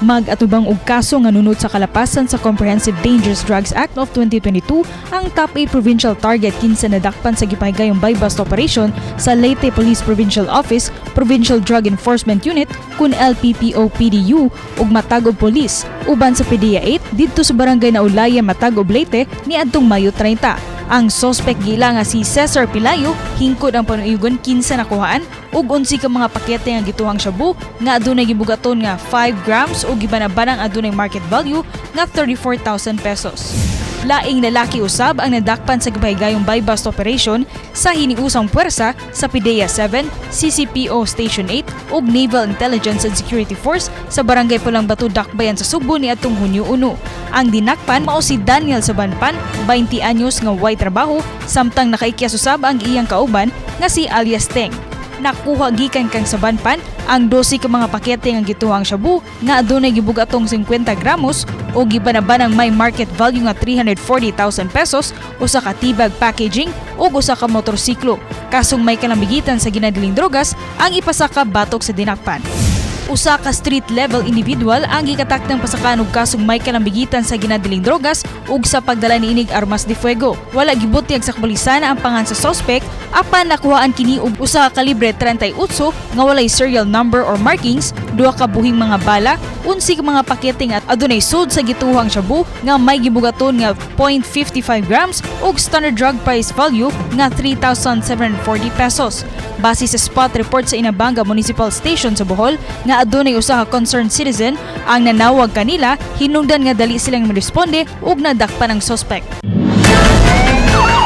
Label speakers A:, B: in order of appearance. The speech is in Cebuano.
A: Mag-atubang og kaso nga nunot sa kalapasan sa Comprehensive Dangerous Drugs Act of 2022 ang top 8 provincial target kinsa nadakpan sa gipahigayong buy-bust operation sa Leyte Police Provincial Office, Provincial Drug Enforcement Unit kun LPPO-PDU ug Matagob Police uban sa PDEA 8 didto sa Barangay Naulayan, Matagob, Leyte niadtong Mayo 30. Ang sospek gila nga si Cesar Pilayo, hingkod ang panuigon kinsa nakuhaan ug 11 ka mga pakete nga gituhang shabu nga adunay gibugaton nga 5 grams ug gibanabanang adunay market value nga 34,000 pesos. Laing lalaki usab ang nadakpan sa gipahigayong buy-bust operation sa hiniusang puwersa sa PDEA 7, CCPO Station 8 ug Naval Intelligence and Security Force sa Barangay Pulang Bato, Dakbayan sa Sugbo niadtong Hunyo 1. Ang dinakpan mao si Daniel Sabanpan, 20 anyos nga way trabaho, samtang nakaikyas usab ang iyang kauban nga si alias Teng. Nakuha gikan kang Sabanpan ang 12 ka mga pakete nga gituhang shabu nga adunay gibugatong 50 gramos o gibanabanang may market value nga 340,000 pesos, usa ka tibag packaging ug usa ka motorsiklo. Kasong may kalambigitan sa ginadiling drogas ang ipasaka batok sa dinakpan. Usa ka street level individual ang gikatakdang pasakan og kasong may kalambigitan sa ginadiling drogas ug sa pagdala niinig armas de fuego. Wala gibutyag sa kapulisan ang pangan sa suspect, apan nakuhaan kini og usa ka kalibre 38 nga walay serial number or markings, duha ka buhing mga bala, 11 ka mga pakete nga adunay sud sa gituhang shabu nga may gibugaton nga 0.55 grams ug standard drug price value nga 3,740 pesos. Base sa spot report sa Inabanga Municipal Station sa Bohol nga adunay usa ka concerned citizen ang nanawag kanila, hinungdan nga dali silang miresponde ug nadakpan ang suspect.